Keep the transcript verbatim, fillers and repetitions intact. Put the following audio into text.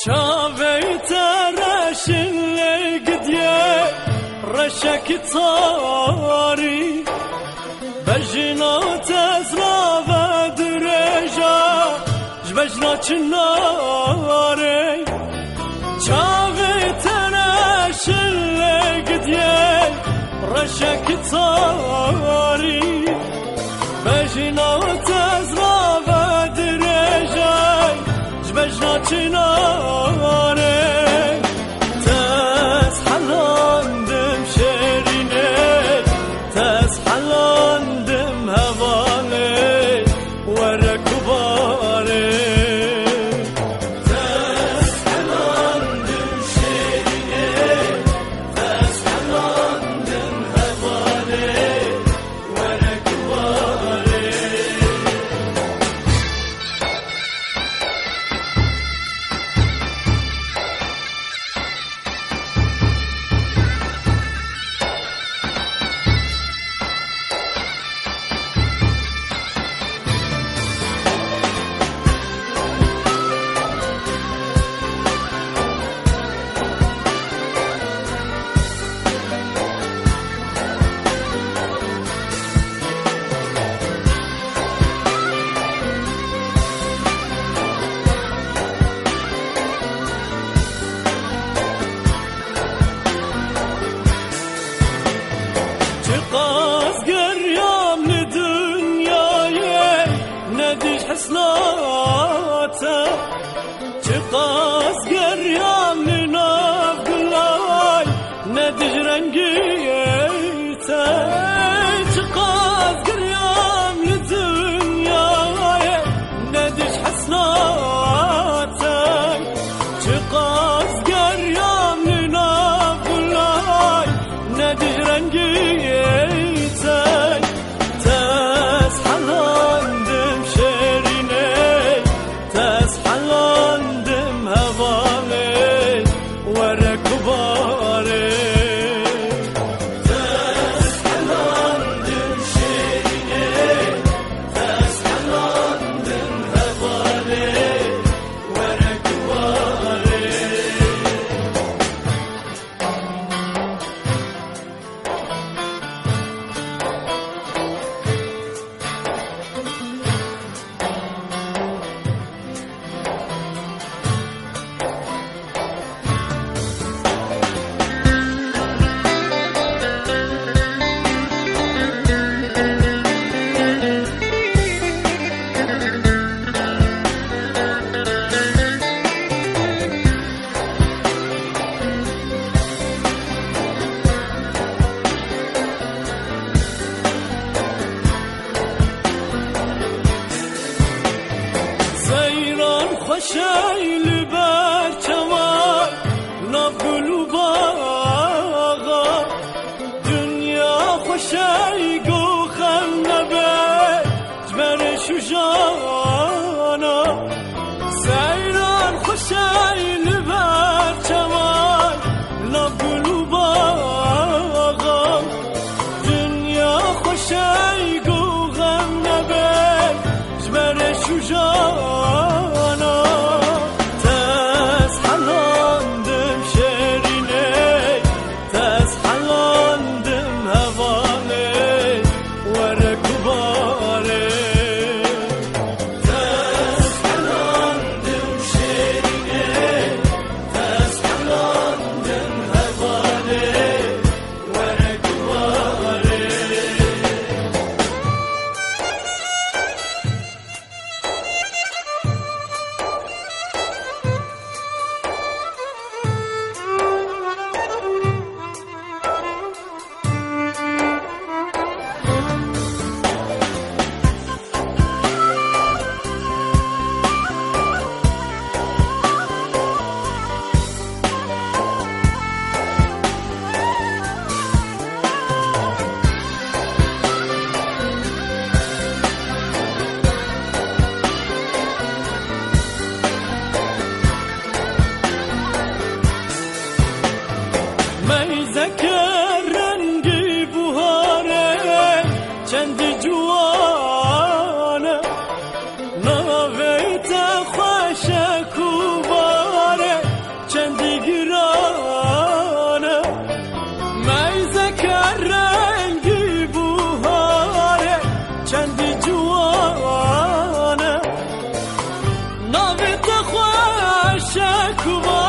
Çavê te reşin lê gidiyê reşekî tarî. Bejna te zlave dirêja ji bejna çinarê. Çavê te reşin lê gidiyê reşekî tarî. Bejna te zlave dirêjay ji bejna çinarê. Te ez helandim şêrînê, te ez helandim hevalê, were ku barê. Te ez helandim şêrînê, te ez helandim hevalê. Çiqas geriyam li dinyayê, ne dij hesna te. Çiqas geriyam li nav gulay, ne dij rengî te. Çiqas geriyam li dinyayê, ne dij hesna te. Çiqas geriyam li nav gulay, ne dij rengî te. Te ez helandim şêrînê, te ez helandim hevalê, were ku barê. Te ez helandim şêrînê, te ez helandim hevalê, were ku barê. Seyran xweşey li ber çavan, nav gul û baxa. Dinya xweşey ku xem nebe ji berê şûjana. Seyran xweşey li ber çavan, nav gul û baxa. Dinya xweşey ku xem nebe ji berê şûjana. Te Çekuma